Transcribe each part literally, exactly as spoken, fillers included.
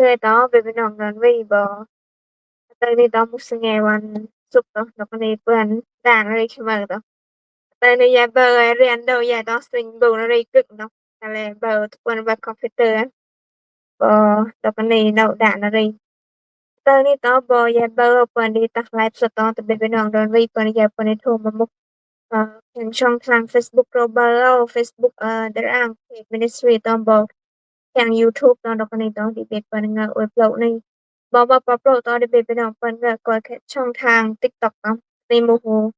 Gai to, bê bơnŏng đon vei bơ. Atơ ni to mŭk sơngai wan sŭk to, dŏ kơni pơ̆n đan rĭ kơmơi to. Atơ ni ya bơ ri ăn đao ya to sĭn bu na rĭ kơ̆k to. Kale bơ tŭ pơ̆n bơ computer. Bơ dŏ kơni đao đan na rĭ. Atơ ni to bơ ya bơ pơ̆n đi tah live sot to, tơ bê bơnŏng đon vei pơ̆n ya pơ̆n đi thum mă mŭk. Ơ, keng song thang Facebook rô bơ, ơ, Facebook, ơ, Dơr Ang Faith Ministry to bơ. Keng YouTube to dŏ kơni to, đi bê pơ̆n ngă ơi plâu ni. Bơ bơ pă plâu to đi bê bơnŏng pơ̆n ngă koi keng song thang TikTok to. Ni mŭk hu.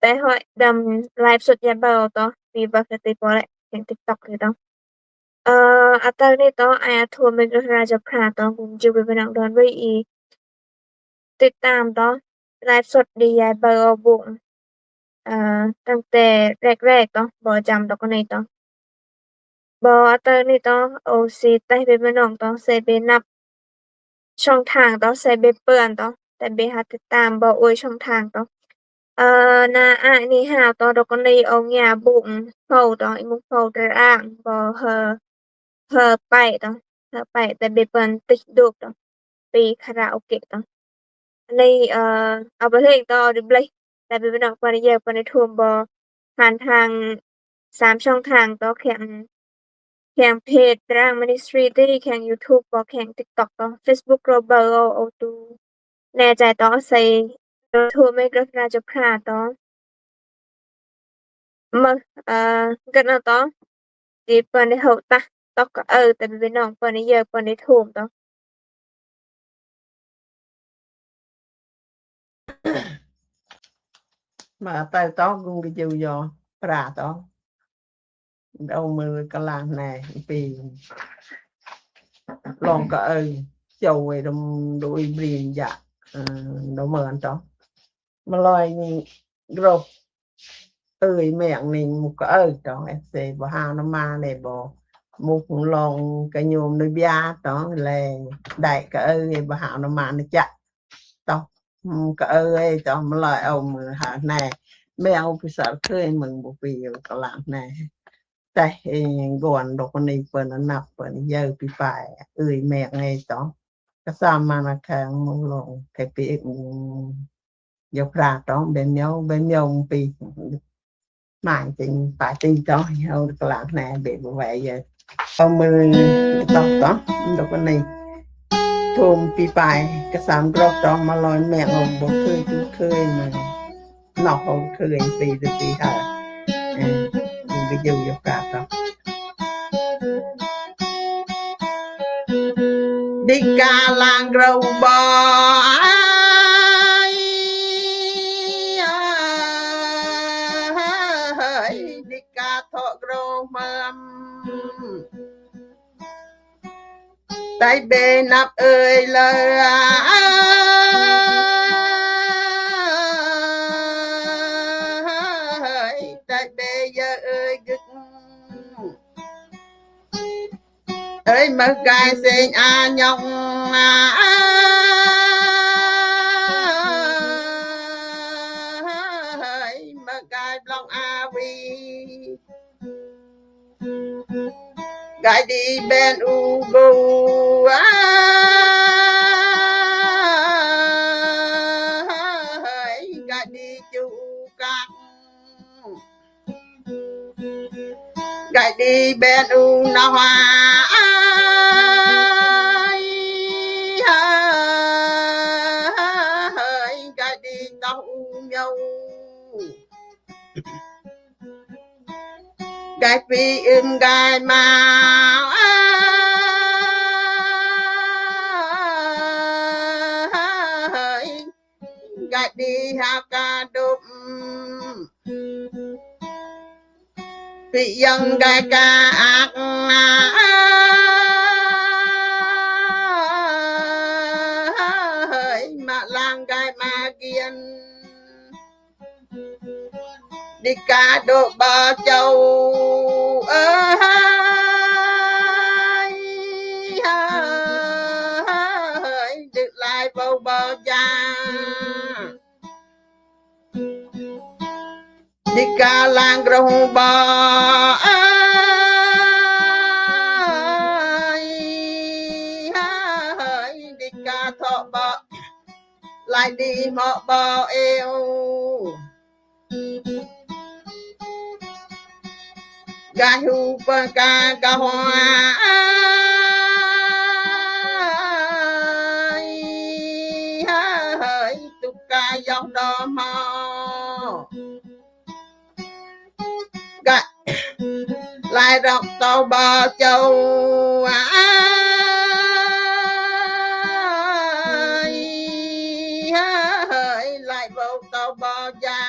Bê hơi đăm live sot ya bơ to, vì bơ kơ ti pô lĕ, keng TikTok ni to. Ơ, atơ ni to, ai a thua mê gơh ra jăp phra to, gum ju bê bơnŏng đon vei i. Tĭt tam to, live sot đi ya bơ ơ bŭng. Ơ, tăng tê rek rek to, bơ jăm dŏ kơni to. Bơ atơ ni to, ơ si teh bê bơnŏng to, se bê năp song thang to, se bê pơ̆n to, teh bê ha tĭt tam bơ ơi song thang to. Ơ, na a ni hao to, dŏ kơni ơ ngia bŭng hâu to, i mŭk hâu Dơr Ang, bơ hơ, hơ pay to, hơ pay, teh bê pơ̆n tih dŭk to, pi karaoke to. Ni, ơ, a bơ leng to, đi bleh, teh bê bơnŏng pơ̆n ya pơ̆n đi thum bơ, han thang, sam song thang to, keng, keng page Dơr Ang Ministry ti, keng YouTube bơ, keng TikTok to, Facebook rô bơ, ơ, ơ tu. Nê jai to, se, thua mê gơh ra jăp phra to. Mơ, ơ, gơ̆t na to. Đi pơ̆n đi hâu tah, tŏk kơ ơ, tơ bê bơnŏng pơ̆n đi ya pơ̆n đi thum to. Mă atơ to gum gơyâo yo phra to. Đao mơ kơlang nê, pi. Lŏng kơ ơ, châu ơi đăm đuôi brin ya. Ơ, đao mơ ăn to. Mă lơi ni grŏp. Ơi meng ni mŭk kơ ơ to, ê se bơ hao na ma nê bơ. Mŭk lŏng kơ nhôm nui bia to, lĕ đai kơ ơ, ê bơ hao na ma nê chă. To, mŭk kơ ơ, ê to, mă lơi ơ mơ ha nê. Meng ơ pi sar khơi mơ̆ng bơ pi ơ kơlang nê. Teh, ê, guan dŏ kơni pơ̆n năp pơ̆n ya pi pay. Ơi meng ê to. Kơsam ma na khang mŭk lŏng, kơ pi, ư, Yo phra to, bơnơ̆ng, bơnơ̆ng pi. Mai ting, pa ting to, yo kơlang nê, bê bơ wai yo. Ơ mơ, to, to, dŏ kơni. Thum pi pay, kơsam grŏp to, mă lơi meng ơ bơ khơi, tu khơi mơ. Nŏk ơ khơi, pi, pi, pi, ha. Ê, pi, pi, yo, yo phra to. Đi ka lang grâu bơ ai, ai, đi ka thŏ grâu mơm. Tai bê năp ơi lơ ai, tai bê yơ ơi gĭt. Ơi mơ̆ gai sêng a nhŏng a, ơi mơ̆ gai blŏng a wi. Gai đi bên u bu a, gai đi chu u kak. Gai đi bên u na hoa ai, gai đi tŏh u miâu. Gai pi ưm gai mau ai, gai đi hao ka đŭp. Pi yang gai ka ak ai, mă lang gai mă gien. Đi ka đŭp bơ châu ai, ai, đưk lai bâu bơ ja. Đi ka lang grông bơ ai, Thŏ bă lai đi hmŏ bă eo. Gai hu pơka ka hua ai, hơi tu ka yong đo hmŏ. Gai lai rŏk tâu bă châu ai, hơi lai bă tâu bă ja.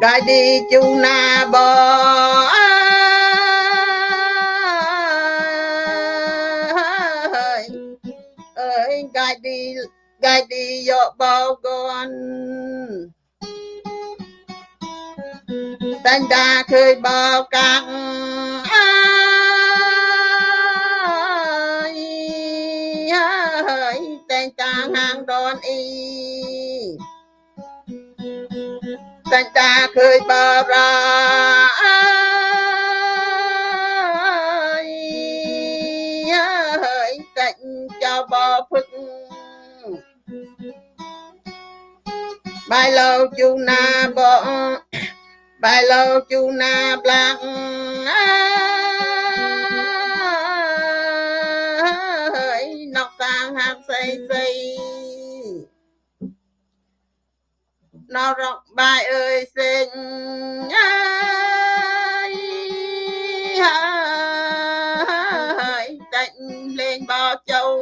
Gai đi chu na bă ai, hơi gai đi, gai đi yŏ bă gon. Tanh ta khơi bă kăng ai, hơi tanh ta hăng đon i. Tanh ta khơi bă ra ai, hơi tanh châu bă phŭk. Bai lô chu na bă, bai lô chu na blang ai, nŏk tang hăng sei sei. Nŏk rŏk bai ơi seng ai, hơi tanh leng bă châu.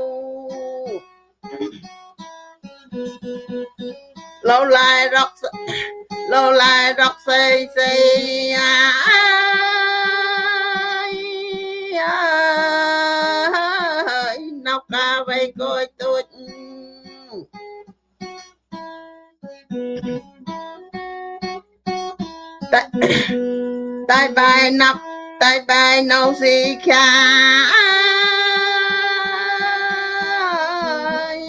Lô lai rŏk, lô lai rŏk sei sei ai, hơi nŏk ka vei kôi tuč. Tai, tai bai năp, tai bai nâu si kha ai,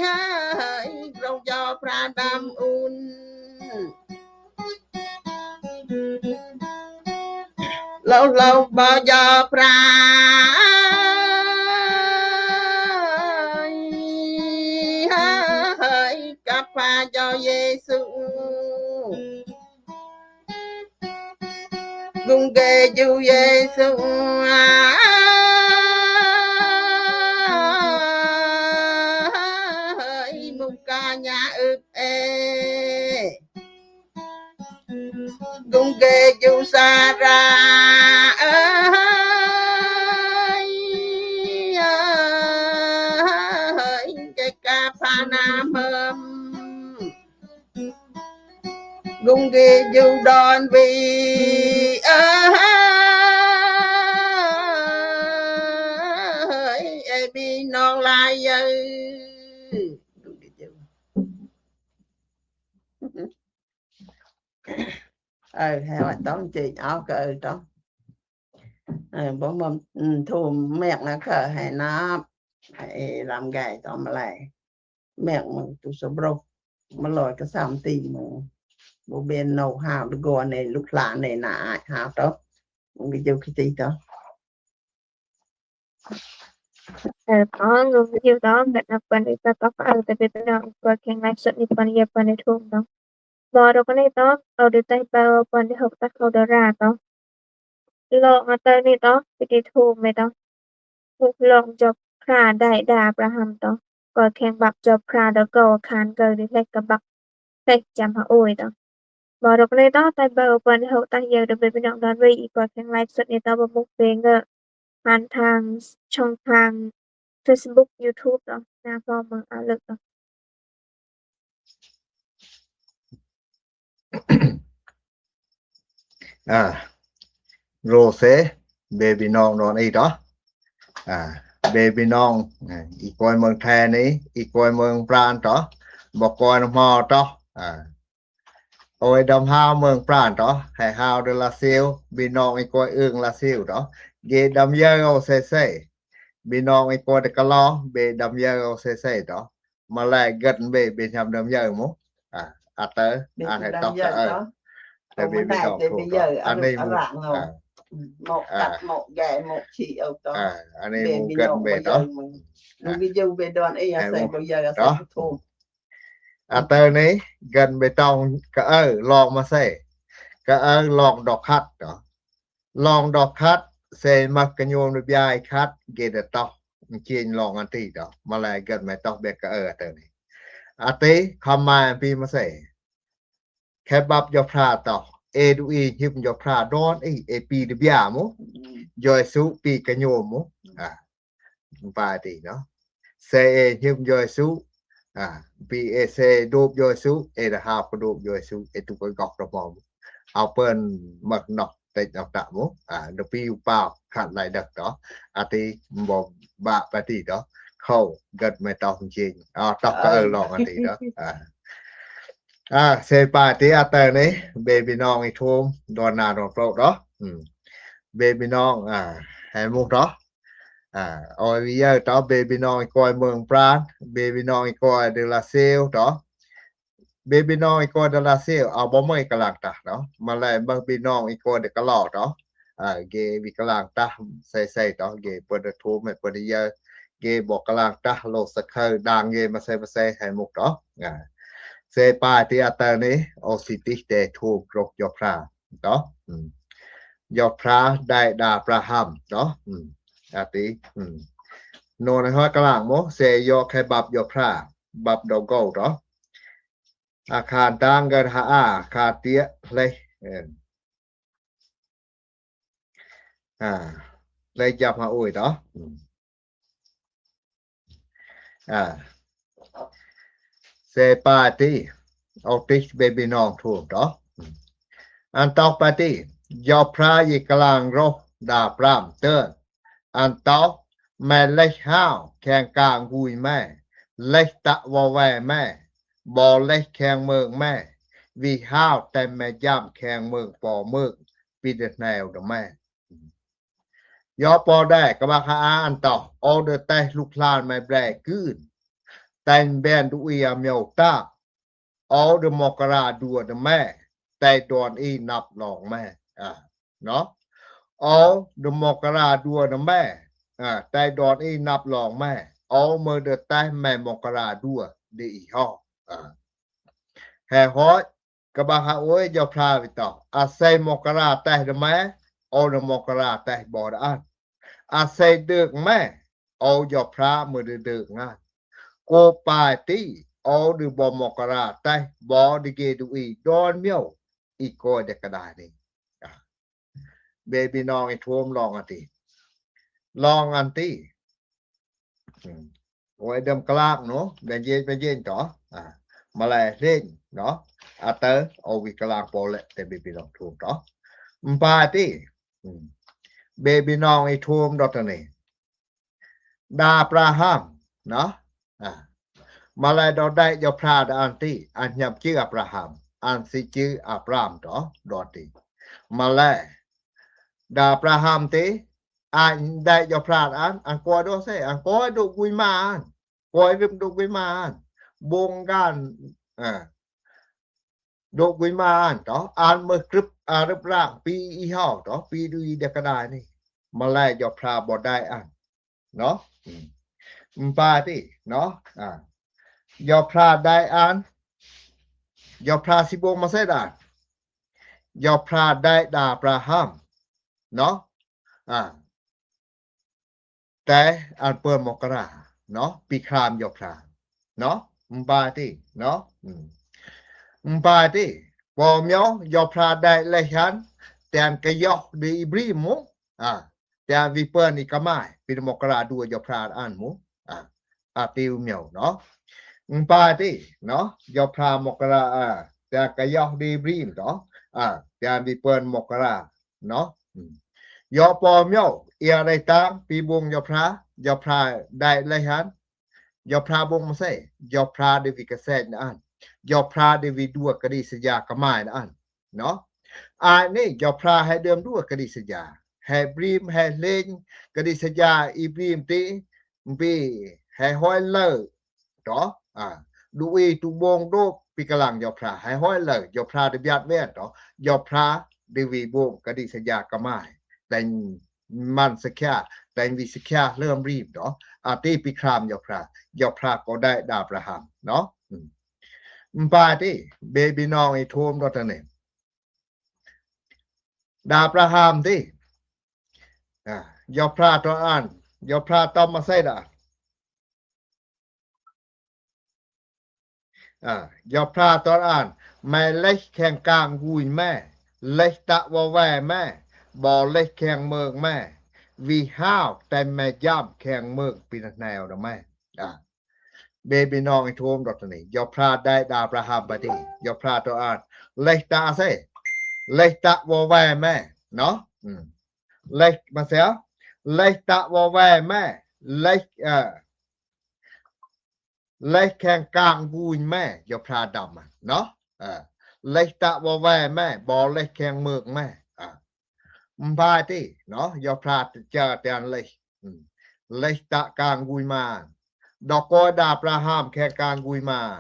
ai, rong jo pra dam un. Lô lô bơ jo pra ai, ai, kăp pha jo Yêsu. Gung gê ju Yêsu ai, mŭk ka ña ưp ê. Gung gê ju Sara ai, ai, gê ka pha na mơm. Gung gê ju Đon Bi ai, ai, bi nong lai yơ. Ơ, he wa tong chê ao kơ ơ tong. Ơ, bơ mơm, ừ, thu mẹk na kơ he na, he lam gai tong mă lai. Mẹk mơm tu sa bro. Mă loi kơ sam ti mơm. Bơ ben nâu hao, đơ gô anai, lŭk hla anai na ai hao tong. Mơm kơ jâu kơ ti tong. Ơ, tong, gŭ video tong, găt năp păn đi ta tŏk, ơ, ta bi păn nong, kơ kheng live sot ni păn, ya păn ni thum tong. Bơ rŏk anai tong, ơ, di taih bơ păn di hŏk ta khâu dara tong. Lŏng atơ ni tong, bi di thum me tong. Mŭk lŏng jŏp Khra Dai Đa Abraham tong. Kơ kheng bap jŏp Khra đơ kâu khan kơ di hlek kơ băk hlek jăm ha ôi tong. Bơ rŏk anai tong, taih bơ păn di hŏk taih yơ đơ bê bi nong đon vei i kơ kheng live sot ni tong bơ mŭk bê ngơ. Han thang, chong thang, Facebook, YouTube tong. Na kơ mơng a lơk tong. A, rô se, bê bi nong đon i tong. A, bê bi nong, a, i koi mơng Thai ni, i koi mơng Pran tong. Bơ koi nong hmâo tong. A. Ôi đăm hao mơng Pran tong, he hao đơ Lasiu, bi nong i koi ưng Lasiu tong. Gê đăm yơ âu se se. Bi nong i koi đơ Kalo, bê đăm yơ âu se se tong. Mă lai găt bê, bê hiam đăm yơ mơ̆. A, atơ, bê a, tu he đăm tŏk yơ tơ ơ. Tong. Ơ, bê bê nong thôn đó. Anai mu, a, a, anai mu gân bê đó. A, anai mu gân bê đó. Atơ anai gân bê tong kơ ơ long ma se. Kơ ơ long dŏ khăt đó. Long dŏ khăt se mă kơ nhôm ni biai khăt gê đa tŏ. Chêng long anti đó. Mă lĕ gân bê tong bê kơ ơ atơ anai. Atơ khăm mai pi ma se. Khe bap Djŏp Phra tŏ. Ê du i hiêm Djŏp Phra đon i, ê pi đa bia mu. Djoi su pi kơ nhôm mu. A. Pai ti, no. Se ê hiêm Djoi su. A. Pi ê se dôp Djoi su, ê đa hao kơ dôp Djoi su, ê tu kơ gŏk đa mom. Ao pơn măk nŏk tĕch nŏk tă mu. A. Đa pi u pao, khăn lai đăk đó. A ti mbo bă pai ti đó. Khâu, gân bê tong chêng. A, tŏ kơ ơ long a ti đó. A. A, se pai ti atơ anai, bê bê nong i thôm, đon na đon plŏ đó. Bê bê nong, a, he mŭk đó. A, ôi wi yơ đó, bê bê nong i koi mơng pran, bê bê nong i koi đơ la sêu đó. Bê bê nong i koi đơ la sêu, a, bơ mơi kơlang tah đó. Mă lĕ bê bê nong i koi đơ kơlâo đó. A, gê wi kơlang tah, se se đó, gê pơ đơ thôm, pơ đơ yơ. Gê bơ kơlang tah, lŏ sa khơi, đang gê ma se ma se, he mŭk đó. A. Se pai ti atơ anai, ô si tih te thôm krŏk Djŏp Phra. Đó. Djŏp Phra đai đa Abraham. Đó. A ti. Nô nai hoi kơlang mu, se yô khe bap Djŏp Phra, bap đô gâu đó. A khan tang gân ha a, khan tiê, leh. A, leh jăm ha ôi đó. A. Se pai ti, ô tih bê bê nong thôm đó. Ăn tŏ pai ti, Djŏp Phra i kơlang roh đa Abram tơn. Ăn tŏ, me leh hao, kheng kang gui me, leh tă wa we me, bơ leh kheng mơng me, wi hao tĕm me jăm kheng mơng pô mơng, pi đơ neo đơ me. Yô pô đe, kơ bă ha a ăn tŏ, ô đơ teh lŭk hlan me bre kưn. Tĕn ben du i a miêu tap. Ô đơ mŏk kơra dua đơ me. Tĕ đon i năp long me. A, no. Ô đơ mŏk kơra dua đơ me. A, tĕ đon i năp long me. Ô mơ đơ teh me mŏk kơra dua đơ i ho. A. He hoi, kơ bă ha ôi Djŏp Phra wi tŏ. A se mŏk kơra teh đơ me, ô đơ mŏk kơra teh bơ đơ ăn. A se đơk me, ô Djŏp Phra mơ đơ đơk ngăn. Kơ pai ti, ô đơ bơ mŏk kơra teh bơ đơ gê du i đon miêu, i koi đe kơdai ni. A. Bê bê nong i thôm long ăn ti. Long ăn ti. Ôi đơm kơlang no, đơm jêng, đơm jêng đó. A, mă lĕ hlêng, no. Atơ, ô wi kơlang pô lĕ, tĕ bê bê nong thôm đó. Pai ti. Bê bê nong i thôm đó tơ ni. Đa Abraham, no. A. Mă lĕ đô đai Djŏp Phra đa ăn ti, ăn hiam chư Abraham, ăn si chư Abram đó, đô ti. Mă lĕ đa Abraham ti, ăn đai Djŏp Phra đa ăn, ăn koi đô se, ăn koi đô gui ma ăn. Koi rĭm đô gui ma ăn. Bông gan, a, đô gui ma ăn, đó, ăn mơ krưp, a, rĭp rang, pi i hao, đó, pi du i đe kơdai ni. Mă lĕ Djŏp Phra bơ đai ăn. No? Pai ti, no? A. Djŏp Phra đai ăn. Djŏp Phra si bông ma se đa ăn. Djŏp Phra đai đa Abraham. No? A. Tĕ ăn pơn mŏk kơra. No? Pi khlam Djŏp Phra. No? Pai ti, no? Pai ti. Pô miêu Djŏp Phra đai leh ăn. Tĕ ăn kơyoh đơ i bri mu. A. Tĕ ăn wi pơn i kơmai, pi đơ mŏk kơra dua Djŏp Phra ăn mu. A, a ti u miêu, no. Pai ti, no, Djŏp Phra mŏk kơra, a, tĕ ăn kơyoh đơ i bri, no. A, tĕ ăn wi pơn mŏk kơra, no. Yô pô miêu, ia đai tang, pi bông Djŏp Phra, Djŏp Phra đai leh ăn. Djŏp Phra bông ma se, Djŏp Phra đơ wi kơsĕch đa ăn. Djŏp Phra đơ wi dua kơđi sơja kơmai đa ăn. No? Ai ni, Djŏp Phra he đơm dua kơđi sơja. He brim, he hlêng, kơđi sơja i brim ti, pi, he hoi lơ. Đó, a, du i tu bông đô, Pi kơlang ယွၤဖျား, ဟဲဟွဲလၢ ယွၤဖျားဒုး ပျတ်ဝဲ ဒီး ယွၤဖျားဒုး ဝံၣ်ဘိး ကဒံစယၢ်ကမၣ်, တဲမၢ်စခၢၣ်, တဲဝံၣ်စခၢၣ် လၢၢ်ရံၣ် ဒီး အတံၢ်ပီၣ်ခြၢမ် ယွၤဖျား, ယွၤဖျားကိးဒဲး ဒၣ်အၤဘြၤဟၣ်, နီၤ. မ့ၢ်ပၢ်တံၢ်, ဘီဘီနီၣ်အံၤ ထူမ် ဒီးတနံၤ ဒၣ်အၤဘြၤဟၣ်တံၢ်, ယွၤဖျားတအၣ်, ယွၤဖျားတမၤစဲဒီး ယွၤဖျားတအၣ်, မ့ၢ်လဲၤခဲင်ကၢင်ဂုၢ်မ့ၢ်, လဲၤတၢ်ဝီဝဲမ့ၢ်, ဘၣ်လဲၤခဲင်မုၢ်မ့ၢ်, ဝံၣ်ဟါဝ် တဲမ့ၢ်ယၢမ်ၢ် ခဲင်မုၢ် ပံၤနၢ်နၢ်ဒီးမ့ၢ်, ဘီဘီနီၣ်အံၤ ထူမ် ဒီးတနံၤ ယွၤဖျားဒဲး ဒၣ်အၤဘြၤဟၣ်ပၢ်တံၢ်, ယွၤဖျားတအၣ်, လဲၤတၢ်စဲ, လဲၤတၢ်ဝီဝဲမ့ၢ်, နီၤ, လဲၤမၤစဲ, လဲၤတၢ်ဝီဝဲမ့ၢ်, လဲၤ လဲၤခဲင်ကၢင်ဂုၢ်မ့ၢ်, ယွၤဖျားဒၣ်မး, နီၤ, လဲၤတၢ်ဝီဝဲမ့ၢ်, ဘၣ်လဲၤခဲင်မုၢ်မ့ၢ်, မ့ၢ်ပၢ်တံၢ်, နီၤ, ယွၤဖျားတကၢတဲလဲၤ, လဲၤတၢ်ကၢင်ဂုၢ်မး, ဒီးကိးဒၣ်အၤဘြၤဟၣ် ခဲင်ကၢင်ဂုၢ်မး,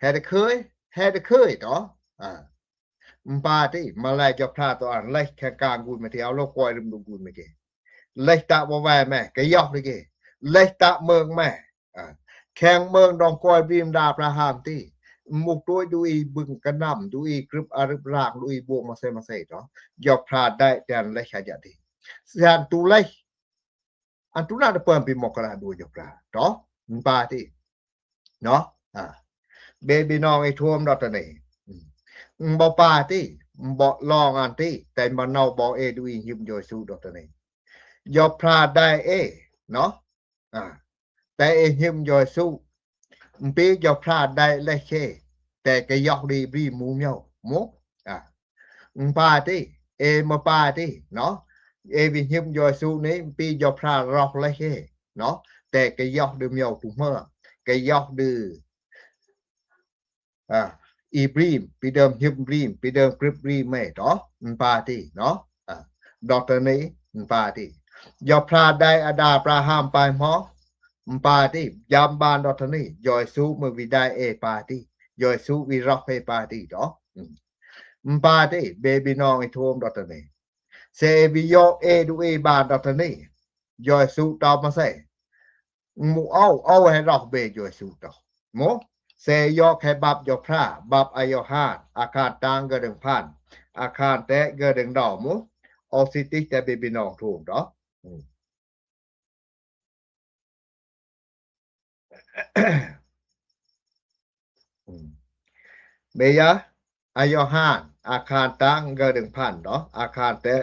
ဟဲတခ့, ဟဲတခ့ဒီး မ့ၢ်ပၢ်တံၢ်, မ့ၢ်လဲၤ ယွၤဖျားတအၣ် လဲၤခဲင်ကၢင်ဂုၢ်မ့ၢ်တံၢ်, အလီၢ်ကွၢ်ရံၣ်မုၢ်ဂုၢ်မ့ၢ်တံၢ်, လဲၤတၢ်ဝီဝဲမ့ၢ် ကယီၤတက့ၢ်, လဲၤတၢ်မုၢ်မ့ၢ်, ခဲင်မုၢ်ဒီးကွၢ်ဘံၣ် မ့ၢ်ဒၣ်အၤဘြၤဟၣ်တံၢ်, မုၢ်တူၺ်း ဒုးအံၤဘုၣ်ကနၣ်, ဒုးအံၤကြၢးအရုပ်ရၢၢ်, ဒုးအံၤဘိးမၤစဲမၤစဲဒီး ယွၤဖျာ်ဒၣ်တၢ်လဲၤဟဲယၤတံၢ်, စံးတူၢ်လဲၤ, အတူၢ်နၢ်တပၢၢ် ပံၤမီၢ်ကရၢဒိၣ်ယွၤဖျာ်ဒီး မ့ၢ်ပၢ်တံၢ် နီၤ, ဘီဘီနီၣ်အံၤ ထူမ် ဒီးတနံၤ, ဘၣ်ပၢ်တံၢ်, ဘၣ်လီၤဂာ်တံၢ်, တဲမ့ၢ်နီၣ်ဘၣ်အဲၣ်ဒုးအံၤ ဟံးယွၤယ့ၣ်ၡူး ဒီးတနံၤ, ယွၤဖျားဒၣ်အဲၣ်, နီၤ, တဲအဲၣ်ဟံးယွၤယ့ၣ်ၡူး, မ့ၢ်ပၢ်ယွၤဖျားဒၣ်လဲၤဟဲ, တဲကယီၤဒံးဘျံမူမျီ, မ့ၢ် မ့ၢ်ပၢ်တံၢ်, အဲၣ်မ့ၢ်ပၢ်တံၢ်, နီၤ, အဲၣ်ဝံၣ်ဟံးယွၤယ့ၣ်ၡူးန့ၣ် မ့ၢ်ပၢ်ယွၤဖျားရီၢ်လဲၤဟဲ, နီၤ, တဲကယီၤဒံးမျီတူၢ်မၢ, ကယီၤဒံး အံၤဘျံ, ပံၤဒၢးဟံးဘျံ, ပံၤဒၢးကြၢးဘျံမ့ၢ်ဒီး မ့ၢ်ပၢ်တံၢ်, နီၤ, ဒီးတနံၤ မ့ၢ်ပၢ်တံၢ်, ယွၤဖျားဒၣ်အဒၣ်အၤဘြၤဟၣ်ပၢၢ်မီၢ်, မ့ၢ်ပၢ်တံၢ်, ယၢမ်းဘၣ်ဒီးတနံၤ ယွၤယ့ၣ်ၡူး မ့ၢ်ဝံၣ်ဒၣ်အဲၣ်ပၢ်တံၢ်, ယွၤယ့ၣ်ၡူးဝံၣ်ရီၢ်ဟဲပၢ်တံၢ်ဒီး မ့ၢ်ပၢ်တံၢ်, ဘီဘီနီၣ်အံၤ ထူမ် ဒီးတနံၤ, စဲးဝံၣ်ယီၢ်အဲၣ်ဒုးအံၤဘၣ်ဒီးတနံၤ, ယွၤယ့ၣ်ၡူးတၢ်မၤစဲ မုၢ်အိၣ် အိၣ်ဟဲရီၢ်ဘၣ်ယွၤယ့ၣ်ၡူးဒီး, မ့ၢ် စဲးယီၢ်ခဲဘပ်ယွၤဖျား, ဘပ်အယိၤဟၣ်, အခါတၢင်း ကၢဒိင်ဖၣ်, အခါတဲ ကၢဒိင်ဒီး မ့ၢ် အိၣ်စံးတံၢ်တဲဘီဘီနီၣ် ထူမ် ဒီး မ့ၢ်ယါ, အယိၤဟၣ်, အခါတၢင်း ကၢဒိင်ဖၣ်ဒီး အခါတဲ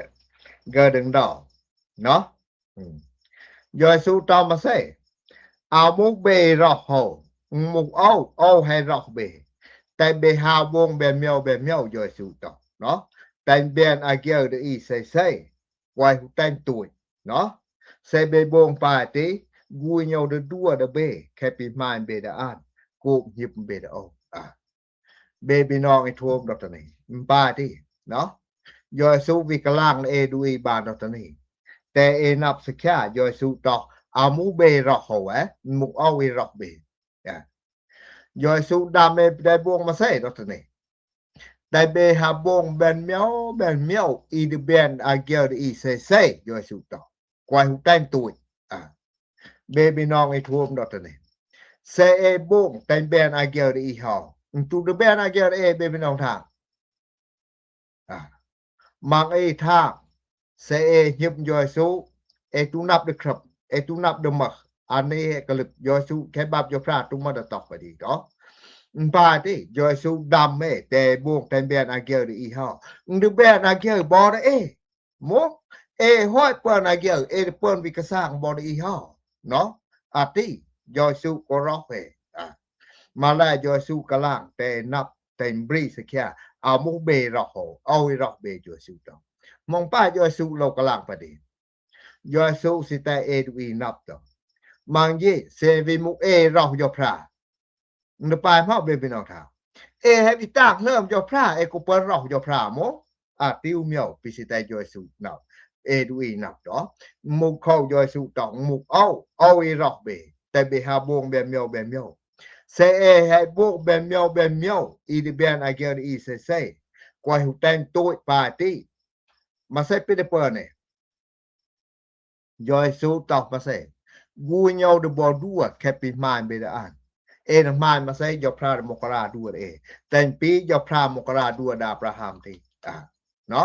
ကၢဒိင်ဒီး, နီၤ, ယွၤယ့ၣ်ၡူးတၢ်မၤစဲ, အမုၢ်ဘၣ်ရီၢ်ဟီ, မုၢ်အိၣ် အိၣ်ဟဲရီၢ်ဘၣ်, တဲဘၣ်ဟးဘိဘၣ်မျီဘၣ်မျီ ယွၤယ့ၣ်ၡူးဒီး, နီၤ, တဲဘၣ်အကဲဒ်အံၤစဲးစဲး, ကွၢ်ဟူးတဲတူၢ် နီၤ, စဲးဘၣ်ဘိပၢ်တံၢ်, ဂုၢ်ညိၣ်တဒူၣ်တဘ့ၣ် ခဲပံၤမၤဘၣ်ဒီးအၣ်, ကိးဘၣ်ဘၣ်ဒီးအီၤ, ဘီဘီနီၣ်အံၤ ထူမ် ဒီးတနံၤ, မ့ၢ်ပၢ်တံၢ်, နီၤ, ယွၤယ့ၣ်ၡူးဝံၣ်ကလၢၢ်အဲၣ်ဒုးအံၤဘၣ်ဒီးတနံၤ, တဲအဲၣ်နပ်ၢၣ်စခၢၣ် ယွၤယ့ၣ်ၡူးဒီး, အမုၢ်ဘၣ်ရီၢ်ဟီဝဲ, မုၢ်အိၣ်ဝံၣ်ရီၢ်ဘၣ် ယွၤယ့ၣ်ၡူးဒၣ်မ့ၢ်ပဒဲဘိမၤစဲဒီးတနံၤ, တဲဘၣ်ဟးဘိဘၣ်မျီဘၣ်မျီ အံၤတဘၣ်အကဲဒ်အံၤစဲးစဲး ယွၤယ့ၣ်ၡူးဒီး, ကွၢ်ဟူးတဲတူၢ်, ဘီဘီနီၣ်အံၤ ထူမ် ဒီးတနံၤ, စဲးအဲၣ်ဘိတဲဘၣ်အကဲဒ်အံၤ ယွၤယ့ၣ်ၡူးတဘၣ်အကဲဒ်အံၤ ဘီဘီနီၣ်ထၢ မ့ၢ်အံၤထၢ, စဲးအဲၣ်ဟံးယွၤယ့ၣ်ၡူး, အဲၣ်တူၢ်နပ်ၢ်ဒီးခြိုပ်, အဲၣ်တူၢ်နပ်ၢ်ဒီးမၢ်, အန့ၣ်ကလုၢ် ယွၤယ့ၣ်ၡူးခဲဘပ်ယွၤဖျား တူၢ်မၢဒီးတီၢ်ပဒံးဒီး, မ့ၢ်ပၢ်တံၢ်, ယွၤယ့ၣ်ၡူးဒၣ်မ့ၢ်တဲဘိတဲဘၣ်အကဲဒ်အံၤ ယွၤယ့ၣ်ၡူးတဘၣ်အကဲ ဘၣ်ဒီးအဲၣ်, မ့ၢ်, အဲၣ်ဟီၣ်ပၢၢ်အကဲ, အဲၣ်တပၢၢ်ဝံၣ်ကစၢ် ဘၣ်ဒီးအံၤ ယွၤယ့ၣ်ၡူး, နီၤ, အတံၢ်, ယွၤယ့ၣ်ၡူးကရီၢ်ဟဲ မ့ၢ်လၢယွၤယ့ၣ်ၡူးကလၢၢ် တဲနပ်ၢ် တဲဘျံစခၢၣ်, အမုၢ်ဘၣ်ရီၢ်ဟီ, အိၣ်ဝံၣ်ရီၢ်ဘၣ်ယွၤယ့ၣ်ၡူးဒီး, မ့ၢ်ပၢ်ယွၤယ့ၣ်ၡူးလီၤကလၢၢ်ပဒံး, ယွၤယ့ၣ်ၡူးစံးတဲအဲၣ်ဒုးအံၤနပ်ၢ်ဒီး, မ့ၢ်ယဲ စဲးဝံၣ်မုၢ်အဲၣ်ရီၢ်ယွၤဖျား နပၢ်မ့ၢ်ဘီဘီနီၣ်ထၢ, အဲၣ်ဟဲဝံၣ်တၢ်လၢယွၤဖျား အဲၣ်ကပၢၢ်ရီၢ်ယွၤဖျား မ့ၢ်, အတံၢ်မ့ၢ် ပစံးတဲယွၤယ့ၣ်ၡူးနပ်ၢ်, အဲၣ်ဒုးအံၤနပ်ၢ်ဒီး, မုၢ်ခီယွၤယ့ၣ်ၡူးဒီး မုၢ်အိၣ် အိၣ်ဝံၣ်ရီၢ်ဘၣ်, တဲဘၣ်ဟးဘိဘၣ်မျီဘၣ်မျီ, Sa e hai bok ben miau ben miau i di ben a gen i se se. Koi hu ten toi pa ti. Ma se pi di pa ne. Yoi su tau ma se. Gu nyau di bo dua ke pi mai be da an. E na mai ma se jo pra mo kra dua e. Ten pi jo pra mo kra dua da Abraham ti. A. No?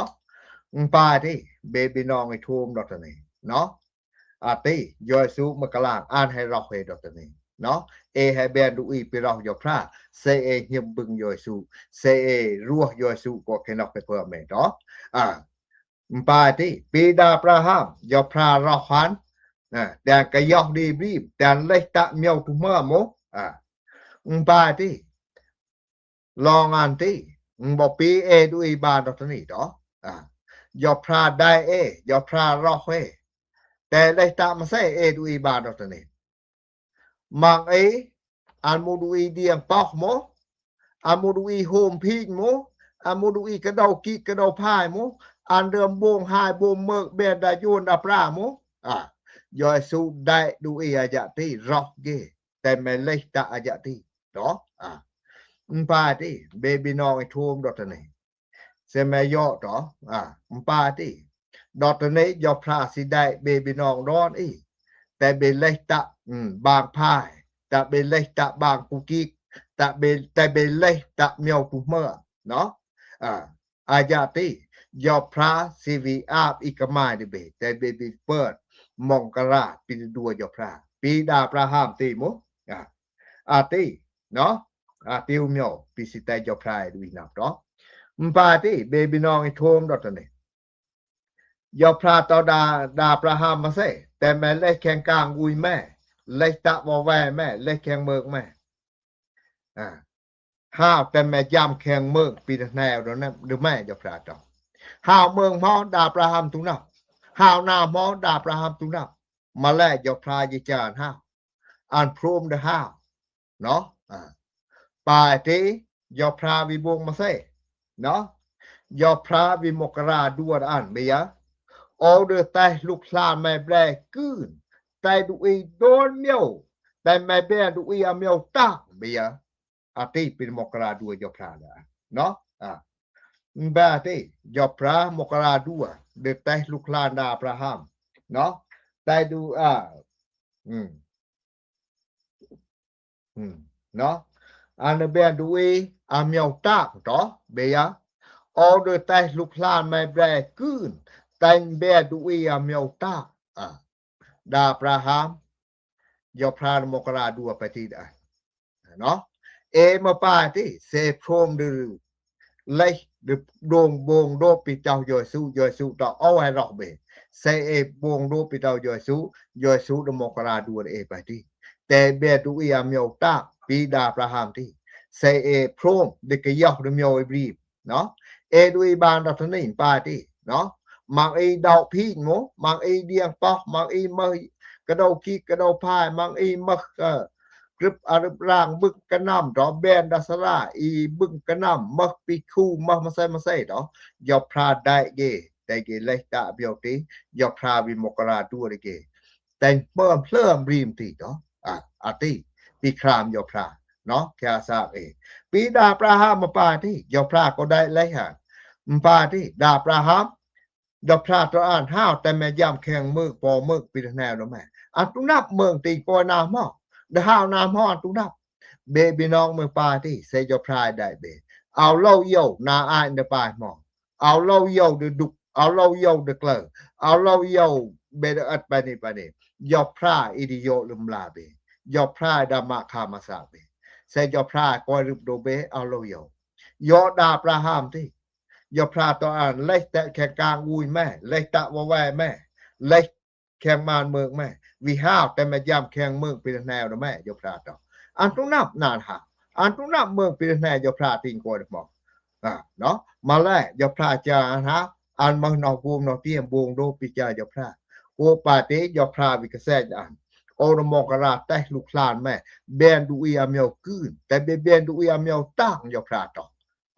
Mpa ti. Be bi nong i thum do tani. No? A ti. Yoi su ma klang an hai roh he do tani. No? E hai ben du i pi roh jo pra. Se e nyim bưng yoi su. Se e ruh yoi su ko ke nok pe pe me do. A. Mpa ti, pi da Abraham, jo pra roh han, na, dan ka yoh di bim, dan leh ta miau tu ma mo, a. Mpa ti, long an ti, mbo pi e du i ba do tani do, a. Jo pra dai e, jo pra roh e, te leh ta ma se e du i ba do tani. Mang e, an mo du i dieng poh mo, an mo du i hôm phik mo, an mo du i ka dau kik ka dau phai mo, an dơm bong hai bong mơk ben da jon da pra mo. A, Yoi su dai du i a ja ti, roh ge, te me leh ta a ja ti. Do, a. Mpa ti, be bi nong i thum do tani. Se me yo to, a, mpa ti. Do tani jo pra si dai be bi nong don i. Te be leh ta, mm, bang phai. Ta be leh ta bang pukik. Ta be, te be leh ta miau tu ma. No? A, a ja ti. Jo pra si vi ap i kamai di be. Te be bi pet. Mong kara pi dua jo pra. Pi da Abraham ti mo. A. A ti. No? A ti u miau. Pi si te jo pra i du i nap to. Mpa ti, be bi nong i thum do tani. Jo pra to da, da Abraham ma se. Te me leh keng kang ui me. Leh ta bo we me. Leh keng mơk me. A. Hao te me jam keng mơk pi da neo do ne, du me jo pra to. Hao mơk mo da Abraham tu nap. Hao na mo da Abraham tu nap. Ma le jo pra ji chan hao. An prom de hao. No? A. Pa ti, jo pra vi bong ma se. No? Jo pra vi mo kra dua an, be ya. O de tai luk hlan me bre kun. Tai du i don miau. Tai me be du i a miau ta, be ya. A ti pi mo kra dua jo pra da. No? A. Mba ti, jo pra mo kra dua. De tai luk hlan da Abraham. No? Tai du a. Hmm. Hmm. No? An be du i a miau ta to, be ya. O de tai luk hlan me bre kun. Tai be du i a miau ta. A. Da Abraham, jo pra mo kra dua pa ti da. No? E ma pa ti, se prom de leh de dong bong do pi tau Yoi su, Yoi su to o hai roh be. Se e bong do pi tau Yoi su, Yoi su de mo kra dua e pa ti. Te be du i a miau ta, pi da Abraham ti. Se e prom de ke yoh de miau e bri. No? E du i ban do tani pa ti. No? Mang i dau phik mo, mang i dieng poh, mang i mah ka dau kik ka dau phai, mang i mah, a, grip a rip rang bưng ka nam do ben da sara i bưng ka nam mah pi khu mah ma se ma se do. Jo pra dai ge, dai ge leh ta biau ti, jo pra vi mo kra dua de ge. Teng pơm hlơm rim ti do. A, a ti. Pi kram jo pra. No? Kia sa e. Pi da Abraham ma pa ti. Jo pra ko dai leh ha. Mpa ti. Da Abraham. Jo pra to an hao te me jam keng mơk po mơk pi da neo do me. An tu nap mơng ti ko na mo. Da hao na mo an tu nap. Be bi nong me pa ti. Se jo pra dai be. Au lo yo na ai de pa mo. Au lo yo de duk, au lo yo de klơ, au lo yo be de ăt pani pani. Jo pra i di yo lum la be. Jo pra da ma kha ma sa be. Se jo pra koi rup do be, au lo yo. Yo da Abraham ti. Jo pra to an, leh te keng kang ui me, leh ta wa we me, leh keng man mơk me. Vi hao te me jam keng mơk pi da neo do me, jo pra to. An tu nap nan ha. An tu nap mơk pi da neo jo pra ting koi de mo. A, no? Ma le, jo pra cha an ha. An mah no gum no tiem bong do pi cha jo pra. Ko pa ti jo pra vi ka se an. O no mo kra te luk hlan me. Ben du i a miau kun. Te be ben du i a miau tang jo pra to.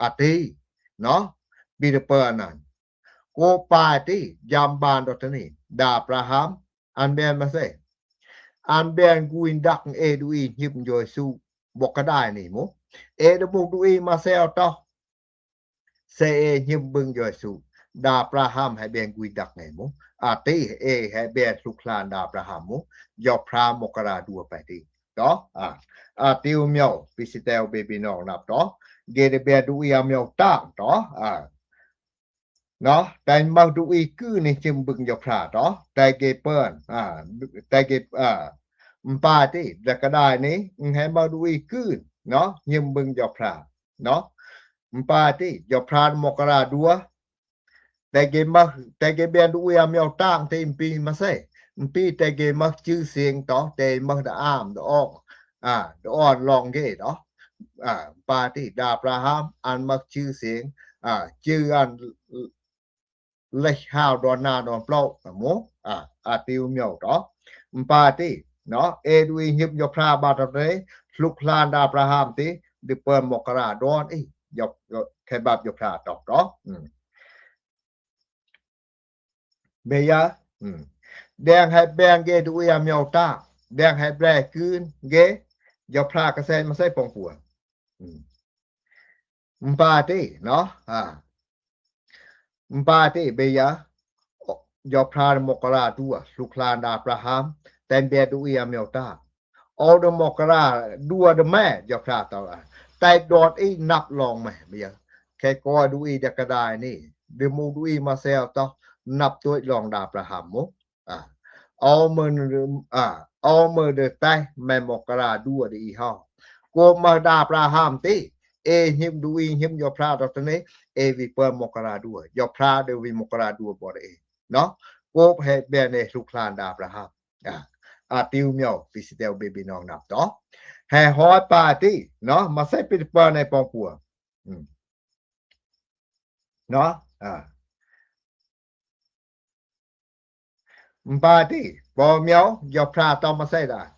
A ti. No? Pi de pa nan. Ko pa ti, jam ban do tani. Da Abraham, an ben ma se. An ben guin dak e du i nyim Yoi su. ƀok kơđai ni mô. Ê đơ mŭk đuĭ mă seo tŏ. Sê ê hiư̆m bưng Yôsu. Đa Abraham hê ƀen gui đăk ngê mô. A tih ê hê ƀen hlŭk hlan Đa Abraham mô. Yôpra mŏk kra dua pe ti. Tŏ. A. A ti u miao. Pi si teo bê binong năp tŏ. Gê đơ ƀen đuĭ a miao tang tŏ. A. Nŏ, tơ̆ mă đuĭ kưn ni hiư̆m bưng Yôpra tŏ. Tơ̆ gê pơn. A. Tơ̆ gê, a. Mpa ti, đa kơđai ni, hê mă đuĭ kưn. Nŏ, hiư̆m bưng Yôpra. Nŏ. Mpa ti, Yôpra mŏk kra dua. Tơ̆ gê mă, tơ̆ gê ƀen đuĭ a miao tang ti mpi mă sê. Mpi tơ̆ gê mă chư sing tŏ, tơ̆ mă đa am, đa ong. A, đa ong lŏng gê tŏ. A, mpa ti, Đa Abraham, ăn mă chư sing. A, chư ăn lĕ hao đon na đon plŏ, mô. A, a ti u miao tŏ. Mpa ti, nŏ, ê đuĭ hiư̆m Yôpra ƀă tŏ tơ, hlŭk hlan Đa Abraham ti, đơ pơn mŏk kra đon i, Yôp, Yôp, khê bap Yôpra tŏ tŏ. Hm. Bê ya, hm. Đang hê ƀen gê đuĭ a miao tang, đang hê bre kưn gê, Yôpra kơsen mă sê pŏng pua. Hm. Mpa ti, nŏ, a. Mpa ti bê ya, Yôpra mŏk kra dua, hlŭk hlan Đa Abraham, tơ̆ ƀen đuĭ a miao tang. Ơ đơ mŏk kra dua đơ mê, Yôpra tŏ a. Tơ̆ đon i năp lŏng mê, bê ya. Khê kơ đuĭ đa kơđai ni, đơ mŭk đuĭ mă seo tŏ, năp tui lŏng Đa Abraham mô. A. Ơ mơ, a, ơ mơ đơ tơ̆ mê mŏk kra dua đơ i hao. Kơ mă Đa Abraham ti, ê hiư̆m đuĭ hiư̆m Yôpra tŏ tơ ni, ê vĭ pơn mŏk kra dua. Yôpra đơ vĭ mŏk kra dua ƀô̆ đơ ê. Nŏ, kơ hê ƀen ê hlŭk hlan Đa Abraham. A. A ti u miao, pi si teo bê binong năp tŏ. Hê hoi pa ti, nŏ, mă sê pi pơn ê pŏng pua. Hm. Nŏ, a. Mpa ti, pô miao, Yôpra tŏ mă sê đa.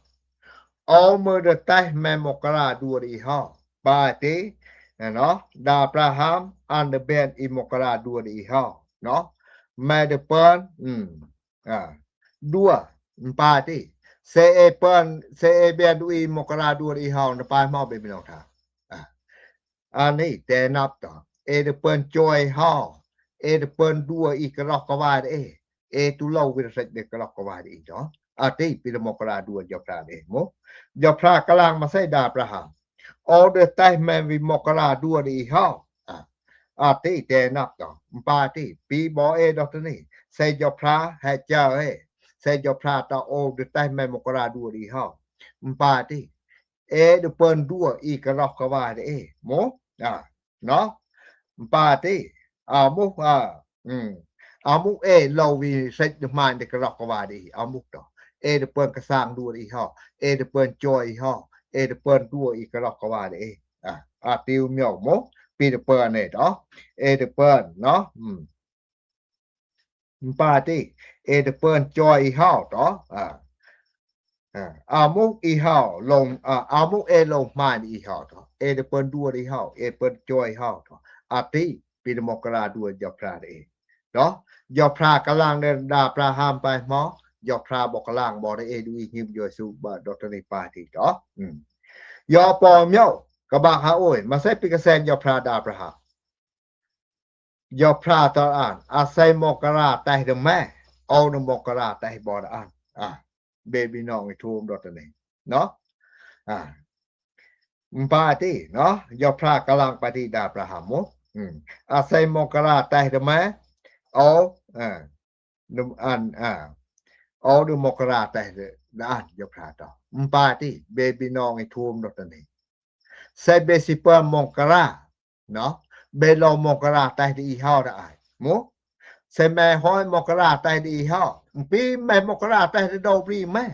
Ơ mơ đơ tơ̆ mê mŏk kra dua đơ i hao. Pa ti, nŏ, Đa Abraham, ăn đơ ƀen i mŏk kra dua đơ i hao. Nŏ, mê đơ pơn, hm. A. Dua, mpa ti. Sê ê pơn, sê ê ƀen đuĭ mŏk kra dua đơ i hao, nŏ pai hmâo bê binong tha. A. Ani, tơ̆ năp tŏ. Ê đơ pơn choi hao. Ê đơ pơn dua i kơlŏk kơwai đơ ê. Ê tu lâu wĭt sĕch đơ kơlŏk kơwai đơ ê tŏ. A ti, pi đơ mŏk kra dua Yôpra đơ ê mô. Yôpra kơlang mă sê Đa Abraham. Ơ đơ tơ̆ mê vĭ mŏk kra dua đơ i hao. A. A ti, tơ̆ năp tŏ. Mpa ti, pi ƀô̆ ê đŏk tơ ni. Sê Yôpra, hê chao ê. Sê Yôpra tŏ ơ đơ tơ̆ mê mŏk kra dua đơ i hao. Mpa ti. Ê đơ pơn dua i kơlŏk kơwai đơ ê. Mô? A. Nŏ. Mpa ti. A mŭk, a. Hm. A mŭk ê lâu wĭt sĕch đơ hmai đơ kơlŏk kơwai đơ ê. A mŭk tŏ. Ê đơ pơn kơsang dua đơ i hao. Ê đơ pơn choi i hao. Ê đơ pơn dua i kơlŏk kơwai đơ ê. A. A ti u miao mô. Pi đơ pơn ê tŏ. Ê đơ pơn, nŏ. Hm. Mpa ti, ê đơ pơn choi i hao tŏ. A. A, a mŭk i hao, lông, a, a mŭk ê lông hmai đơ i hao tŏ. Ê đơ pơn dua đơ i hao, ê pơn choi i hao tŏ. A ti, pi đơ mŏk kra dua Yôpra đơ ê. Tŏ, Yôpra kơlang đơ Đa Abraham pai hmâo, Yôpra ƀu kơlang ƀô̆ đơ ê đuĭ hiư̆m Yôsu ƀă đŏk tơ ni pa ti tŏ. Hm. Yôpra pô miao, kơƀah ha ơi, mă sê pi kơsen Yôpra Đa Abraham. Yôpra tŏ ăn, a sê mŏk kra tơ̆ đơ mê, ơ đơ mŏk kra tơ̆ ƀô̆ đơ ăn. A, bê binong i thum đŏk tơ ni. Nŏ? A. Mpa ti, nŏ? Yôpra kơlang pa ti Đa Abraham mô. Hm. A sê mŏk kra tơ̆ đơ mê, ơ, a, đơ ăn, a. Ơ đơ mŏk kra tơ̆ đơ, đơ ăn, Yôpra tŏ. Mpa ti, bê binong i thum đŏk tơ ni. Sê bê si pơn mŏk kra. Nŏ, bê lŏ mŏk kra tơ̆ đơ i hao đa ai. Mô? Sê mê hoi mŏk kra tơ̆ đơ i hao. Mpi mê mŏk kra tơ̆ đơ đô bri mê.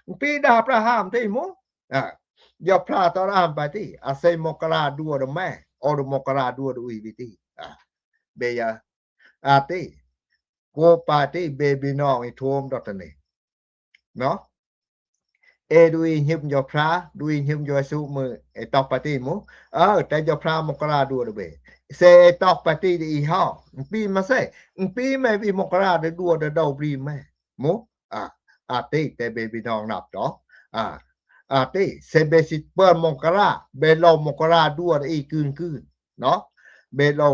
Mpi Đa Abraham ti mô. A. Yôpra tŏ ăn pa ti. A sê mŏk kra dua đơ mê. Ơ đơ mŏk kra dua đơ ui bê ti. A. Bê ya. A ti. Kơ pa ti bê binong i thum đŏk tơ ni. Nŏ? Ê đuĭ hiư̆m Yôpra, đuĭ hiư̆m Yôsu mơ, ê tŏk pa ti mô. Ơ, tơ̆ Yôpra mŏk kra dua đơ bê. Sê ê tŏk pa ti đơ i hao. Mpi mă sê. Mpi mê vĭ mŏk kra đơ dua đơ đô bri mê. Mô? A, a ti, tơ̆ bê binong năp tŏ. A. อาติ เซเบสิเปิ้นมกรา เบลอมกราดัวอีกึ่งกึ่ง เนาะ เบลอ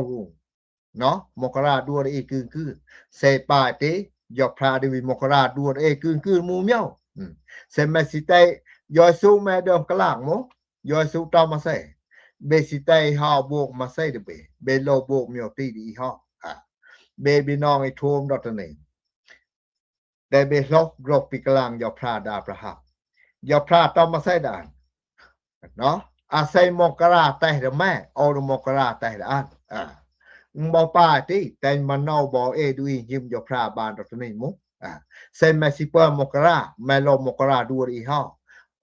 เนาะ มกราดัวอีกึ่งกึ่ง เซปาติ ยอพระดีวีมกราดัวอีกึ่งกึ่ง หมู่เมียว อืม เซแม่สิไต ยอสุแม่เดิมกลางหมู่ ยอสุตอมาเซ เบสิไตหาบวกมาเซเดเบ เบลอโบกเมียวติดีหอ อ่า เบบีน้องอีทวมดอตเน แต่เบลอกกรกปีกลางยอพระดาประหับ ยอพระตอมาเซดาน เนาะ อาศัยมกราแต่ละแม่ เอามกราแต่ละอัน อ่า บ่ปาติ แต่มาเนาบ่เอดูอียิมยอพระบานดอตเนหมู่ อ่า เซแม่สิเปิ้นมกรา แม่ลอมกราดัวอีหอ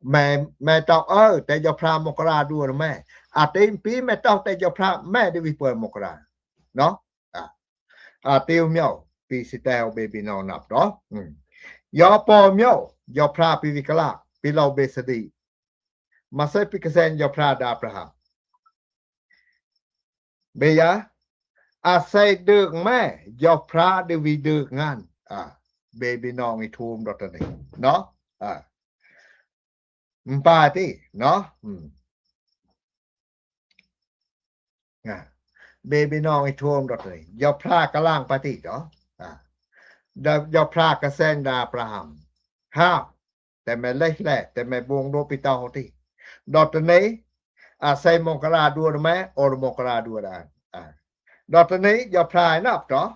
แม่ แม่ตอกเออ แต่ยอพระมกราดัวแม่ อาติปีแม่ตอกแต่ยอพระแม่ดีวีเปิ้นมกรา เนาะ อ่า อาติวเมียว ปีสิแตวเบบีน้องนับเนาะ อืม ยอปอเมียว ยอพระปีวิกลา ปีลอเบสดี มาเซปีกเซนยอพระดาประหับ เบยา อาศัยเดิกแม่ ยอพระดีวีเดิกงาน อ่า เบบีน้องอีทวมดอตเน เนาะ อ่า มปาติ เนาะ อืม อ่า เบบีน้องอีทวมดอตเน ยอพระกลางปาติ เนาะ อ่า ดา ยอพระกเซนดาประหับ ฮาว แต่แม่เล็กแหละ แต่แม่บวงโดปิเตาติ ดอตเน อาศัยมกราดัวแม่ ออมกราดัวดา อ่า ดอตเน ยอพระนับเนาะ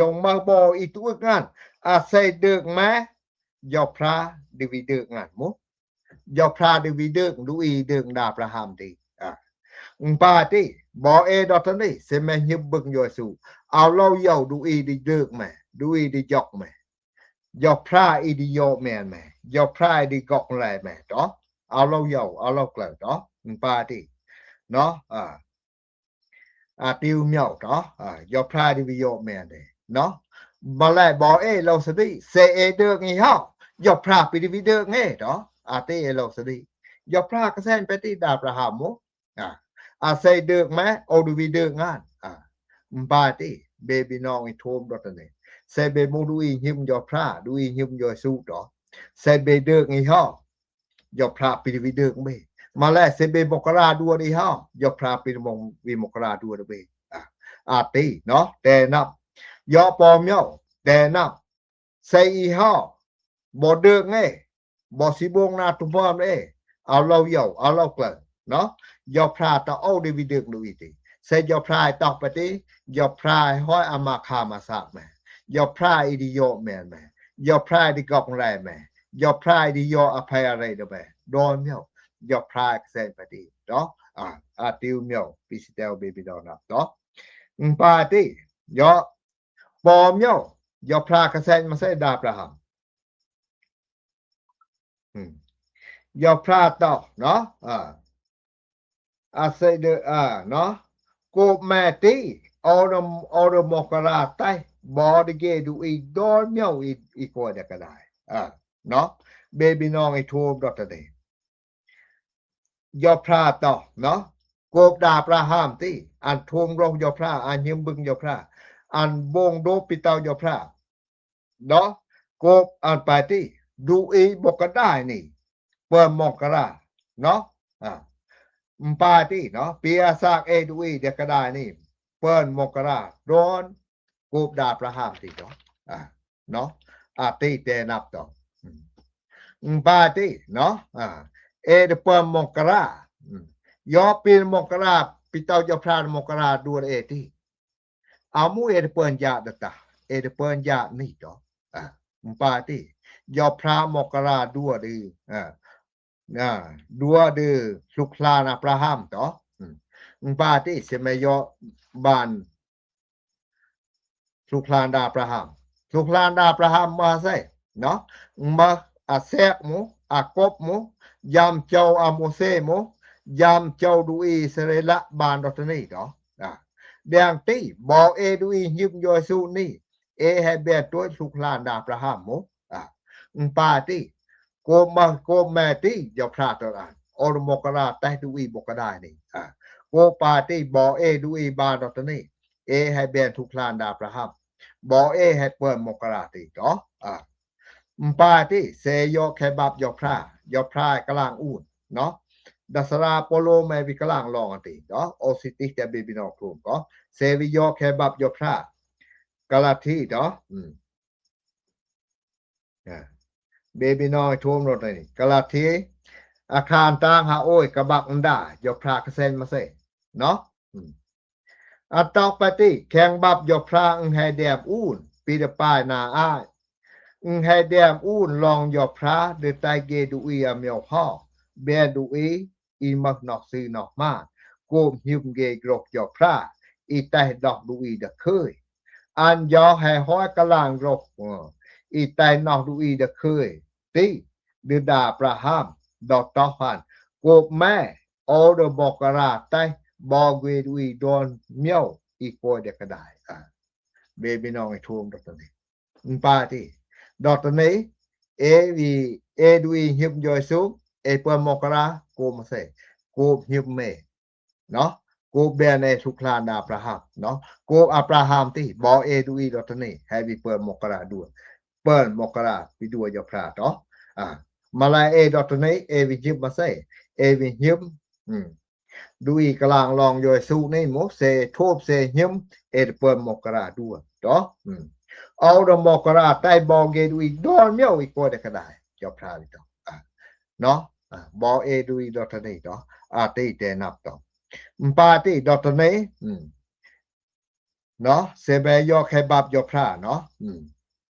ยงมาบ่อีตุกงาน อาศัยเดิกแม่ ยอพระดีวีเดิกงานหมู่ ยอพระดีวีเดิก ดูอีเดิกดาประหับติ อ่า มปาติ บ่เอดอตเน เซแม่หยิบบึงยอสุ เอาเล่าเยาดูอีดีเดิกแม่ ดูอีดียกแม่ ยอพระอีดียอแม่แม่ ยอพระอีดีกอกแลแม่ เนาะ เอาเล่าเยา เอาเล่าเกลอ เนาะ มปาติ เนาะ อ่า อาติวเมียว เนาะ อ่า ยอพระดีวียอแม่เด เนาะ มาแลบ่เอเล่าสดี เซเอเดิกอีหอ ยอพระปีดีวีเดิกเง เนาะ อาติเอเล่าสดี ยอพระกเซนปาติดาประหับหมู่ อ่า อาศัยเดิกแม่ ออดีวีเดิกงาน อ่า มปาติ เบบีน้องอีทวมดอตเน เซเบหมู่ดูอียิมยอพระ ดูอียิมยอสุเนาะ เซเบเดิกอีหอ ยอพระปีดีวีเดิกเบ มาแลเซเบมกราดัวอีหอ ยอพระปีมงวีมกราดัวเบ อ่า อาติ เนาะ แต่นับ ยอปอเมียว แต่นับ เซอีหอ บ่เดิกเง บ่สิบงนาตุมพรเอ เอาเล่าเยา เอาเล่าเกลอ เนาะ ยอพระตอเอาดีวีเดิกดูอีติ เซยอพระตอกปาติ ยอพระหอยอามาคามาสากแม่ ยอพระอีดียอแม่แม่ ยอพระอีดีกอกแลแม่ ยอพระอีดียออภัยอะไรเดแม่ ดอนเมียว ยอพระกเซนปาติ เนาะ อ่า อาติวเมียว ปีสิแตวเบบีน้องนับ เนาะ มปาติ ยอปอเมียว ยอพระกเซนมาเซดาประหับ อืม ยอพระตอ เนาะ อ่า อาศัยเดอ อ่า เนาะ โกบแม่ติ เอานำ เอานำมกราไต บ่ดีเกดูอีดอนเมียวอี อีกว่าเดียวก็ได้ อ่า เนาะ เบบีน้องอีทวมดอตเน ยอพระตอ เนาะ โกบดาประหับติ อันทวมรองยอพระ อันยิมบึงยอพระ อันบงโดปิเตายอพระ เนาะ โกบอันปาติ ดูอีบกได้นี่ เปิ้นมกรา เนาะ อ่า มปาติ เนาะ ปีอาสากเอดูอีเดียวก็ได้นี่ เปิ้นมกรา ดอน โกบดาประหับติ เนาะ อ่า เนาะ อาติแต่นับตอ อืม มปาติ เนาะ อ่า เอเดเปิ้นมกรา อืม ยอปีมกรา ปีเตายอพระมกราดัวเอติ อามูเอเดเปิ้นยาดตา เอเดเปิ้นยานี่ตอ อ่า มปาติ ยอพระมกราดัวดี อ่า อ่า ดัวดีสุขลานอาบราฮัมตอ อืม มปาติ เซแม่ยอบาน สุขลานดาอาบราฮัม สุขลานดาอาบราฮัมมาเซ เนาะ มาอาแซกหมู่ อากบหมู่ ยามเจ้าอาโมเสหมู่ ยามเจ้าดูอีอิสราเอลบานดอตเนตอ อ่า เดียงตี้ บ่เอดูอียิมยอสุนี่ เอให้เบนตัวสุขลานดาอาบราฮัมหมู่ อ่า มปาติ โกมา โกแม่ตี้ ยอพระตออัน ออมกราแต่ดูอีบกได้นี่ อ่า โกปาติ บ่เอดูอีบานดอตเนต เอให้เบนสุขลานดาอาบราฮัม บ่เอให้เปิ้นมกราติตอ อ่า М, пати, се йо кебаб Йо Пра, Йо Пра каланг ун, но. Да сара поло ме ви каланг лонг ти, но. О ситих те би би но крум ко. Се ви йо кебаб Йо Пра. Галати, но. М. Е. Би би но трум но тани. Галати. Акан танг ха ой кабак нда, Йо Пра касен масе. Но. М. Аток пати, кенг баб Йо Пра ънг хе дем ун, пи да пай на ай. Ънг хе дем ун лонг Йо Пра, да тай ге дуи а мьо хо, бен дуи, и мах нох си нох ман. Куп хюм ге грох Йо Пра, и тай дох дуи да куй. Ан йо хе хой каланг грох, и тай нох дуи да куй. Ти, да да Абрахам, да тох хан. Куп ме, о да бокара тай, бо ге дуи дон мьо, и кой да кадай. А. Би би но и трум да тани. М, пати. Да тани, е ви, е дуи хюм Йо Йесу, е пън мокара, куп масе. Куп хюм ме. Но? Куп бен е суклан да Абрахам. Но? Куп Абрахам ти, бо е дуи да тани, хе ви пън мокара дуа. Пън мокара, ви дуа Йо Пра то. А. Мала е да тани, е ви хюм масе. Е ви хюм. М. Дуи каланг лонг Йо Йесу ни мо, се тъп се хюм, е да пън мокара дуа. То? М. О да мокара тай бо ге дуи дон мьо и кой да кадай. Йо Пра ви то. А. Но? А. Бо е дуи да тани то. А ти те нап то. М, пати да тани. М. Но? Се бе йо кебаб Йо Пра, но? М.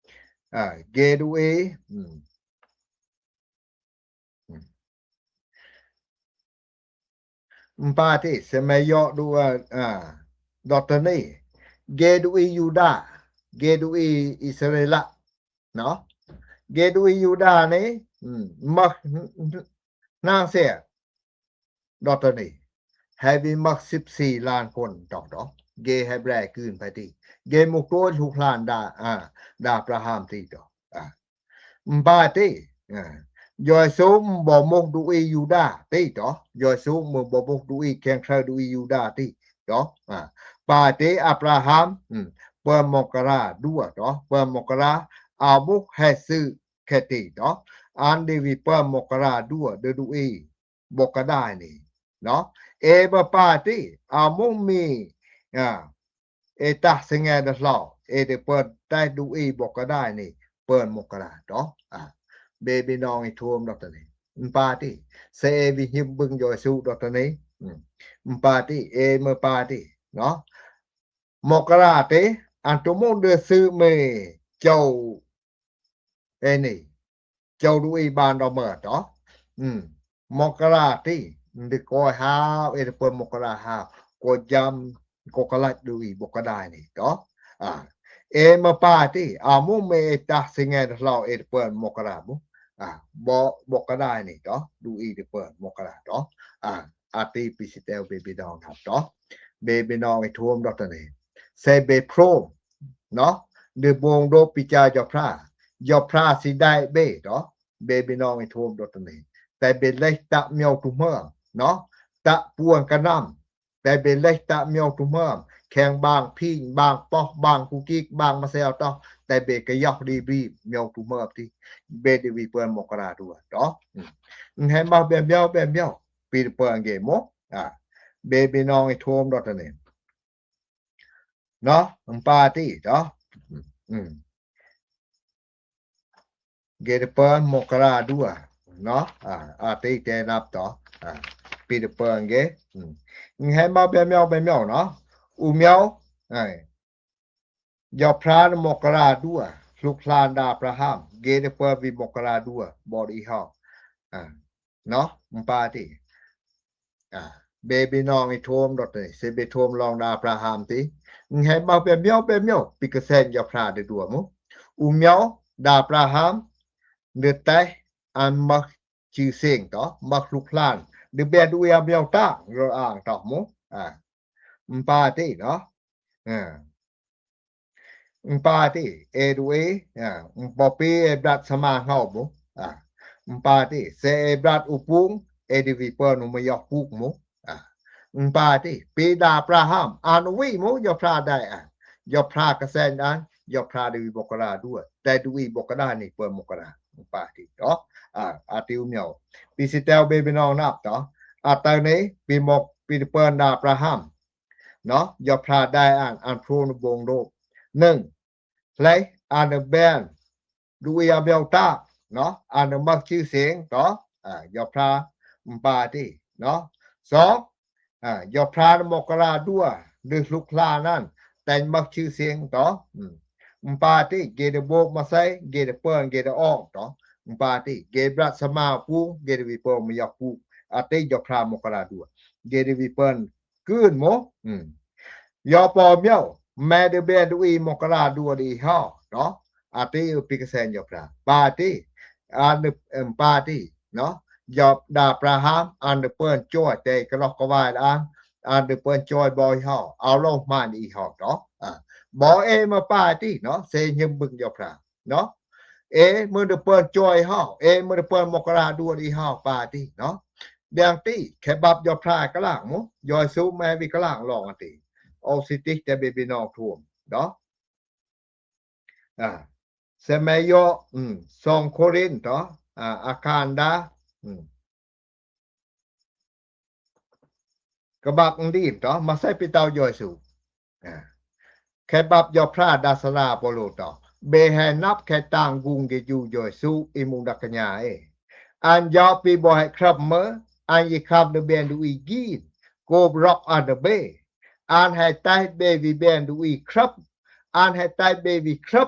А. Ге дуи. М. М, pati, se me yok du, a, a, da tani. Ge du i Yuda, ge du i Israel. No? Ge du i Yuda ni, mm, mø, nang se. Da tani. Hei bi mø sip si lan kon dok dok. Ge Hebrai kun pati. Ge muk tuan huk lan da, a, da Abraham ti dok. A. Mpati, a, Yôsup ƀu mŭk đuĕ Yuđa ti dŏ, Yôsup ƀu mŭk đuĕ kiăng kơ đuĕ Yuđa ti dŏ. A, mpati Abraham, hmm, pơmokra đuĕ dŏ, pơmokra, a, mŭk hĕ sư kơ ti dŏ, ăn đĭ wĭ pơmokra đuĕ đuĕ đuĕ ƀô̆ kơđai ni. Nŏ, ê ƀă mpati, a, mŭk mi, a, ê tah sĕ ngă đah hlâo, ê đe pơ̆n tah đuĕ ƀô̆ kơđai ni, pơmokra dŏ. A, bê ƀiă nŏng i thum dŏ tơ ni. Mpati, sĕ ê wĭ hiư̆m bưng Yôsup dŏ tơ ni. Hmm. Mpati, ê mơ mpati, nŏ. Mokra ti, ăn tŭ mŭk đe sư mê châu ê ni. Châu đuĕ ƀan dŏ mơ̆ dŏ. Hmm. Mokra ti, đe kơi hao, ê đe pơmokra hao. Kơ jăm, kơ kơlăč đuĕ ƀô̆ kơđai ni dŏ. A. Ê mơ mpati, a, mŭk mi ê tah sĕ ngă đah hlâo ê đe pơmokra mŭk. A, ƀô̆, ƀô̆ kơđai ni dŏ. Đuĕ đe pơmokra dŏ. A. A ti pi si teo bê ƀiă nŏng hăp dŏ. Bê ƀiă nŏng i thum dŏ tơ ni. Sĕ bê phrŏm. Nŏ, đe bông dŏ pi cha Yôpra. Yôpra si đai bê dŏ. Bê ƀiă nŏng i thum dŏ tơ ni. Tơi bê lĕ tă mio tu mơm. Nŏ, tă puăn kơnăm. Tơi bê lĕ tă mio tu mơm. Kiăng bang phin, bang poh, bang kukik, bang mơseo tŏ. Tơi bê kơyŏk đĭ bri mio tu mơm ti. Bê đe wĭ pơmokra đuĕ dŏ. Hmm. Hei mă bê mio, bê mio. Pi đe pơ̆n ge mŭk. A. Bê ƀiă nŏng i thum dŏ tơ ni. Nŏ, mpati dŏ. Hmm. Ge đe pơmokra đuĕ. Nŏ, a, a ti te năp dŏ. A. Pi đe pơ̆n ge. Hmm. Hei mă bê mio, bê mio nŏ. U mio. Ê. Yôpra mokra đuĕ, hlŭk hlan da Abraham, ge đe pơ̆n wĭ mokra đuĕ, ƀô̆ đĭ hŏ. A. Nŏ, mpati. A. Bê ƀiă nŏng i thum dŏ tơ ni, sĕ bê thum lŏng da Abraham ti. Hei mă bê mio, bê mio, pi kơsĕn Yôpra đe đuĕ mŭk. U mio, da Abraham, đe tah, ăn mă chư sêng dŏ, mă hlŭk hlan. Đe bê đuĕ a mio tah, rơ ang dŏ mŭk. A. Mpati dŏ. A. Mpati, ê đuĕ, a, mpati ê brat sơma hngao mŭk. A. Mpati, sĕ ê brat u pŭng, ê đe wĭ pơ̆n u mă yŏk pŭng mŭk. A. Mpati, pi da Abraham, ăn wĭ mŭk, Yôpra đai ăn. Yôpra kơsĕn ăn, ယွပ်ႈထြႃး ဒုးဝီႇမွၵ်ႈၵလႃး ဒူၣ် တႄႉ ဒုးဝီႇမွၵ်ႈၵလႃး ၼႆႉ ပႂ်ႉမွၵ်ႈၵလႃး ပႃႇတီႇ ၼေႃႈ။ ဢႃႇ ဢႃႇ တီႈဢူၺ်းမဵဝ်း ပီႈသီႇတႄႉ ပီႈပီႈၼွင်ႉၼပ်ႉ ၼေႃႈ။ ဢႃႇ တႄႉၼႆႉ ပီႈမွၵ်ႈ ပီႈတပႂ်ႉ ဢႃႇပြႃႇႁၢမ်ႇ ၼေႃႈ ယွပ်ႈၽြႃး တႄႉ ဢၼ် ဢၼ်ၽြူဝ်ႇၼႆႉ ပူင်ႇလူၵ်ႈ ၼိုင်ႈ လႄႈ ဢၼ်ၼႆႉ ပဵၼ် ဒုးဝီႇ ဢႃႇ မဵဝ်းတႃႉ ၼေႃႈ ဢၼ်ၼႆႉ မၢၵ်ႈၸိုဝ်ႈသဵင် ၼေႃႈ ဢႃႇ ယွပ်ႈၽြႃး ဢမ်ႇပႃႇတီႇ ၼေႃႈ။ သွင် ဢႃႇ ယွပ်ႈၽြႃး ၼႂ်းမွၵ်ႈၵလႃး ဒူႇ လိုဝ်ႈ လုၵ်ႈလၢၼ်ၼၼ်ႉ တႅၼ်းမၢၵ်ႈၸိုဝ်ႈသဵင် ၼေႃႈ ဢိုမ်ႇ ဢမ်ႇပႃႇတီႇ ၵႄႈတႃႇ ပူၵ်းမႃးသႂ်ႇ ၵႄႈတႃႇ ပိူၼ်ႈ ၵႄႈတႃႇ ဢွင်ႇ ၼေႃႈ ဢမ်ႇပႃႇတီႇ ၵႄႈတႃႇ ပရၢတ်ႉသမႃႇ ပူၵ်း ၵႄႈတႃႇ ဝီႇပိူၼ်ႈ မႃးယွၵ်ႇပူၵ်း ဢႃႇ တီႈယွပ်ႈၽြႃး မွၵ်ႈၵလႃး ဒူႇ ၵႄႈတႃႇ ဝီႇပိူၼ်ႈ ၵိုၼ်းမူတ်း ဢိုမ်ႇ ယွပ်ႈပေႃႈမဵဝ်း မႄႈတပႄႉ ဒုးဝီႇမွၵ်ႈၵလႃး ဒူႇ တီႈႁဝ်း ၼေႃႈ ဢႃႇ တီႈ ဢိူဝ်ႇ ပီႈၵသႅၼ်ႇယွပ်ႈၽြႃး ပႃႇတီႇ ဢၼ်ၼႆႉ ဢိုမ်ႇ ပႃႇတီႇ ၼေႃႈ ယွပ်ႈတႃႇ ဢႃႇပြႃႇႁၢမ်ႇ ဢၼ်ၼႆႉ ပိူၼ်ႈၸွႆႈ တႄႉ ၵႃႈလွၵ်းၵႃႈဝၢႆးလႄႈ ဢၼ်ၼႆႉ ပိူၼ်ႈၸွႆႈ ပေႃးႁဝ်း ဢဝ်လူင်းမႃး တီႈႁဝ်း ၼေႃႈ ဢႃႇ ပေႃးဢေး မႃးပႃႇတီႇ ၼေႃႈ သႄႉၺိမ်ႇ ပိုင်ႈယွပ်ႈၽြႃး ၼေႃႈ ဢေး မိူဝ်ႈၼႆႉ ပိူၼ်ႈၸွႆႈႁဝ်း ဢေး မိူဝ်ႈၼႆႉ ပိူၼ်ႈမွၵ်ႈၵလႃး ဒူႇ တီႈႁဝ်း ပႃႇတီႇ ၼေႃႈ ပဵၼ်တီႈ ၶႂ်ႈပပ်ႉယွပ်ႈၽြႃး ၵႃႈလၢင်ႉမူတ်း ယွႆႈသူး မႄႈဝီႇ ၵႃႈလၢင်ႉ လွင်ႈဢၼ်တီႈ ဢေႃႈ သတိ တႄႉ ပီႈပီႈၼွင်ႉ ထူမ်ႈ ၼေႃႈ ဢႃႇ သႅၼ်းမႄႈယေႃး ဢိုမ်ႇ သွင်ၶေႃးရိၼ်ႇ ၼေႃႈ ဢႃႇ ဢၶၼ်ႇတႃႇ ဢိုမ်ႇ ၵႃႈပၢၵ်ႇဢၼ်လီ ၼေႃႈ မႃးသႂ်ႇ ပီႈတဝ်ႈယွႆႈသူး ဢႃႇ ၶႂ်ႈပပ်ႉယွပ်ႈၽြႃး တႃႇသၼႃႇ ပေႃးလူး တေႃႇ ပႄႉႁႂ်ႈၼပ်ႉ ၶႂ်ႈတၢင်ႇၵုင်ႇ ၵႄႈၸူးယွႆႈသူး ဢီႇမုင်ႇ တၵ်ႉၵၺႃႇ ဢေး ဢၼ်ယဝ်ႉ ပီႈပေႃးႁႂ်ႈၶရပ်ႉမိူဝ်း ဢၼ်ယၶၢမ်ႇ တပႄႉ ဒုးဢီႇၵိၼ် ၵူပ်ႉလွၵ်ႇ ဢၼ်တပႄႉ ဢၼ်ႁႂ်ႈတႆး ပႄႉဝီႇ ပႄႉ ဒုးဢီႇၶရပ်ႉ ဢၼ်ႁႂ်ႈတႆး ပႄႉဝီႇၶရပ်ႉ ၵူပ်ႉႁႂ်ႈပဵၼ်ဢၼ်ဒုးဢီႇၵိၼ် ဢႃႇ ပီႈပီႈၼွင်ႉ ထူမ်ႈ ၼေႃႈ ဢမ်ႇပႃႇတီႇ ပေႃးတႃႇ ဢႃႇပြႃႇႁၢမ်ႇ ပၢၼ်တေႃႇမိူဝ်း ယွပ်ႈၽြႃး တေႃႇဢၼ် ပႃႇတီႇ ၼေႃႈ ဢေႃႈ တေႃႇ ဢႃႇ မႄႈတပႄႉ ဢီႇမွၵ်ႈၵလႃး တႄႉ တီႈႁဝ်း ဢမ်ႇပႃႇတီႇ ၼေႃႈ ဢေး ဒုးဢီႇၺိပ်ႈ ယွႆႈသူး တေႃႇတၼ်းၼႆႉ ဢမ်ႇပႃႇတီႇ ၵူပ်ႉယွႆႈသူး ႁႂ်ႈၶၢမ်ႇ တပႄႉ ဒုးဢီႇၵိၼ် ယွႆႈသူး တႄႉ ဢေး ဝီႇၶရပ်ႉ ဢႃႇ ပီႈပီႈၼွင်ႉ ဢီႇထူမ်ႈ တေႃႇတၼ်းၼႆႉ ၼေႃႈ ယွႆႈသူး ႁႂ်ႈႁွတ်ႈ ပူင်တူၺ်း ၵူပ်ႉယွႆႈသူး သီႇတႄႉ ၶရပ်ႉ ၼေႃႈ ဢႃႇ ဢမ်ႇပႃႇတီႇ ဢႃႇ မုင်ႈ ဒုးဢီႇၺိပ်ႈ ယွႆႈသူး တုမ်ႇၼပ်ႉ ၶရပ်ႉ တုမ်ႇၼပ်ႉ ၼမ်ႉမၢၵ်ႇ ဢမ်ႇမုၵ်ႉ ပႃႇတီႇ ၼေႃႈ ဢမ်ႇပႃႇတီႇ ယွႆႈသူး ႁႂ်ႈႁွတ်ႈၶၢမ်ႇ တပႄႉ ဒုးဢီႇၵိၼ် ၵႃႈလၢင်ႉ ဢေး ၵူပ်ႉယွႆႈသူး တေႃႇဢၼ် သီႇတႄႉ ၶရပ်ႉ ပီႈတႃႇ ဢႃႇပြႃႇႁၢမ်ႇ တီႈ ယွပ်ႈၽြႃး ရေႃးႁၢၼ် ဢေႃႈ တေႃႇတႄႉ မႄႈပဵၼ် ဢီႇမွၵ်ႈၵလႃး ဒူႇ တီႈႁဝ်း ၼေႃႈ သႄႉပဵၼ် မုင်ႈ ဢီႇ ဒုးဢီႇမွၵ်ႈၵလႃး ဒူႇ တီႈႁဝ်း ဢေး ဢမ်ႇပႃႇတီႇ ဢေး တပႄႉ ပဵၼ် ဒုးဢီႇမွၵ်ႈၵလႃး ဒူႇ တီႈႁဝ်း ပီႈ ပီႈၵႃႈလၢင်ႉ ယွႆႈသူး တီႈ ယွႆႈသူး ႁႂ်ႈပီႈတႄႉ ၶရပ်ႉ ၼေႃႈ တႄႉ ပိူၼ်ႈၸွႆႈႁဝ်း တႄႉ ပိူၼ်ႈတူၺ်းႁဝ်း ၵႃႈလွၵ်းၵႃႈဝၢႆး ဢေး ဢေး တူႇလူင်းမႃး ဢေး ၼေႃႈ ဢႃႇ ဢႃႇ တီႈဢူၺ်းမဵဝ်း ၼေႃႈ ဢိုမ်ႇ ဢမ်ႇပႃႇတီႇ ယွပ်ႈပေႃႈမဵဝ်း မဵဝ်းၽၼ်း ဢႃႇ ယွပ်ႈၽြႃး တေႃႇဢေႃႈ မွၵ်ႈၵလႃး ဒူႇ တီႈမႄႈ ၼေႃႈ ဢႃႇ ဢိုမ်ႇ ဢၼ်ၼႆႉ ဝီႇပိူၼ်ႈ မွၵ်ႈၵလႃး ဢႃႇ သႄႉ ဢမ်ႇပႃႇတီႇ ပီႈပီႈၼွင်ႉ ထူမ်ႈ တေႃႇတၼ်းၼႆႉ သႄႉ ပႆႇသီႇတႄႉ ဝီႇပိူၼ်ႈ မွၵ်ႈၵလႃး ပႆႇလူင်း မွၵ်ႈၵလႃး ဒူႇ တီႈၵိုင်ႇၵိုင်ႇ တေႃႇ ဢိုမ်ႇ ယွပ်ႈပေႃႈမဵဝ်း သႄႉၺိပ်ႈ ယွပ်ႈၽြႃး ပိုင်ႈယွပ်ႈၽြႃး ဢဝ်လဝ်ႈယဝ်ႉ တေႃႇ ဒုးဢီႇ တီႈတိူၵ်ႈၼႆႉ ဒုးဢီႇ တီႈရူႇၸဝ်ႈၼႆႉ ဒုးဢီႇ သီႇမူင်းၼႃႈ တုမ်ႉၽိူမ်ႉၼႆႉ ယွပ်ႈၽြႃး တီႈယေႃးမႄႈၼႆႉ တေႃႇ ဢမ်ႇပႃႇတီႇ ပေႃး ဢေး တီႈပိူၼ်ႈ မွၵ်ႈၵလႃး ၵူပ်ႉတႃႇ ဢႃႇပြႃႇႁၢမ်ႇ တီႈ လုၵ်ႈလၢၼ်ၼႆႉ တေႃႇ ဢမ်ႇပႃႇတီႇ ဢေး တီႈပိူၼ်ႈ မွၵ်ႈၵလႃး ဒူႇ ဢႃႇ မုၵ်ႉယႃႈတႃႇတႃႇ ႁႂ်ႈတီႈပိူၼ်ႈ ဢေး တီႈပိူၼ်ႈယႃႈၼႆႉ မွၵ်ႈၵလႃးတီႈတေႃႇ ဢႃႇ ဢႃႇ တီႈပီႈသီႇတႄႉ ပီႈပီႈၼွင်ႉၼပ်ႉတေႃႇ ဢႃႇ ဢဝ်တၢင်းၶႆႈတီႈဢႃႇတႄႉတေႃႇ သႃႇ ပီႈသီႇၵလၢင်ဢဝ်တေႃႇ သဵၼ်ႈပႃႇတီႈ ဢိုမ်း တႄႉ ယွပ်ႈၽြႃး မွၵ်ႈၵလႃးတူဝ် ပီႈပီႈၼွင်ႉတွၼ်ႈဢိတ်းတေႃႇ တႄႉ ပီႈတၶိူဝ်းတွၼ်ႈဢိတ်း တႄႉ ပီႈလွၵ်းလွင်ႈဢၼ်တီႈတေႃႇ ဢႃႇ တီႈယွပ်ႈၽြႃး လွၵ်းတႃႇဢႃႇပြႃႇႁၢမ်ႇပၢႆႈပေႃး ပေႃးယွႆႈသူးတႄႉ ဢေႇပႃႇတီႈတေႃႇ သဵင်ႈႁိမ်းပိုင်ႈယွႆႈသူး ဢဝ်လဝ်ႈယဝ်ႉ ၼေႃႈ ယွပ်ႈၽြႃး သီႇတႄႉ ၵႃႈယွၵ်ႈလီပလီႇ တႄႉ ပီႈပိူၼ်ႈမွၵ်ႈၵလႃးၵႃႈမႆႈတေႃႇ ဢႃႇ ဢႃႇ တီႈပီႈသီႇတႄႉ ပီႈပီႈၼွင်ႉၼပ်ႉတေႃႇ ပေႃး ပေႃးလႆႈႁူႉ ႁူႉလႆႈလၢတ်ႈ တႄႉ ပီႈၼွင်ႉ တွၼ်ႈဝီႈ ပေႃးၼႆ ယႃႇ တွၼ်ႈဝီႈ ထူမ်ႈ ၶႅင်ႇ လၢႆႉသႅတ်ႉ ၼႆႉ ပေႃး ပေႃး ဢႃႇ တႄႉ ၼႆႉ တွင်း ဢဝ်တၢင်း ႁႂ်ႈမုၵ်ႉ ၶႂ်ႈၼႆႉ တွင်း လႆႈယႂ်ႇ ပေႃးလႄႈ ၸိူင်ႉၼႆ ဝၼ်း ၼေႃႈ သေ ပေႃး တၢင်း ၵူႈၼႃႈရီႈၶိုင်ႈ ပေႃး ဢႃႇ တႄႉ ၼႆႉ ၵူၺ်း ၵူၺ်း ပီႈၼွင်ႉ တွၼ်ႈဝီႈ တေႃႈ ဢိတ်း လႄႈ ၵေႃႈ ဢိူဝ်ႇ ၶႅင်ႇ ၶျွင်ႈတၢင်း ၾဵတ်ႉသ်ပုၵ်ႉ ၼေႃႈ ၶျွင်ႈတၢင်း ယူႇထုပ်ႉ ၼေႃႈ ပေႃး လၢႆႉသႅတ်ႉ ၼႆႉ တေႃႈ ဢဝ် လႆႈလူင်း ၶႅင်ႇ တိၵ်ႉတွၵ်ႉ ၼေႃႈ သႂ်ႇ ပဵၼ် မၢၵ်ႇရီႇ တိၵ်ႉတွၵ်ႉ တိၵ်ႉတွၵ်ႉ တေႃႈ ၵေႃႈ ၼႆႉ တေႃႈ ဢဝ် ပုၵ်ႉ ၵႂၢမ်းမႃး ၼႆႉ ပေႃး ဢိူဝ်ႇ ဢေႃႈ တႃႇ ဢဝ် ပလဵင်ႉ တေႃႈ မွၵ်ႈ လိူၼ်ၼႃႈ ၼႆႉ တေႃႈ ဢဝ် ပလဵင်ႉ မွၵ်ႈ တေႃႈ တေႃႈ ႁႂ်ႈ ပုၵ်ႉ တေႃႈ ၵေႃႈ ၼႆႉ ပုၵ်ႉ ဢၼ်လႂ် ယၢမ်ႈ ႁူႉ တူၺ်း တွၼ်ႈ တွၼ်ႈ တွၼ်ႈ ယဝ်ႉ တေႃႈ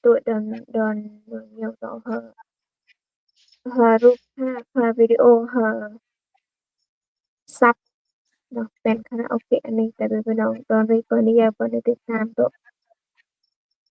ႁႂ်ႈ ႁႂ်ႈ ရုပ်ႈ ၽၢပ်ႈ ၽၢပ်ႈ ဝီႇတီႇဢူဝ်ႇ ႁႂ်ႈ သပ်း Nong Spen kha, okay, ane, tæ beh beh nong, don ri bơni ya bơni ti nan bok.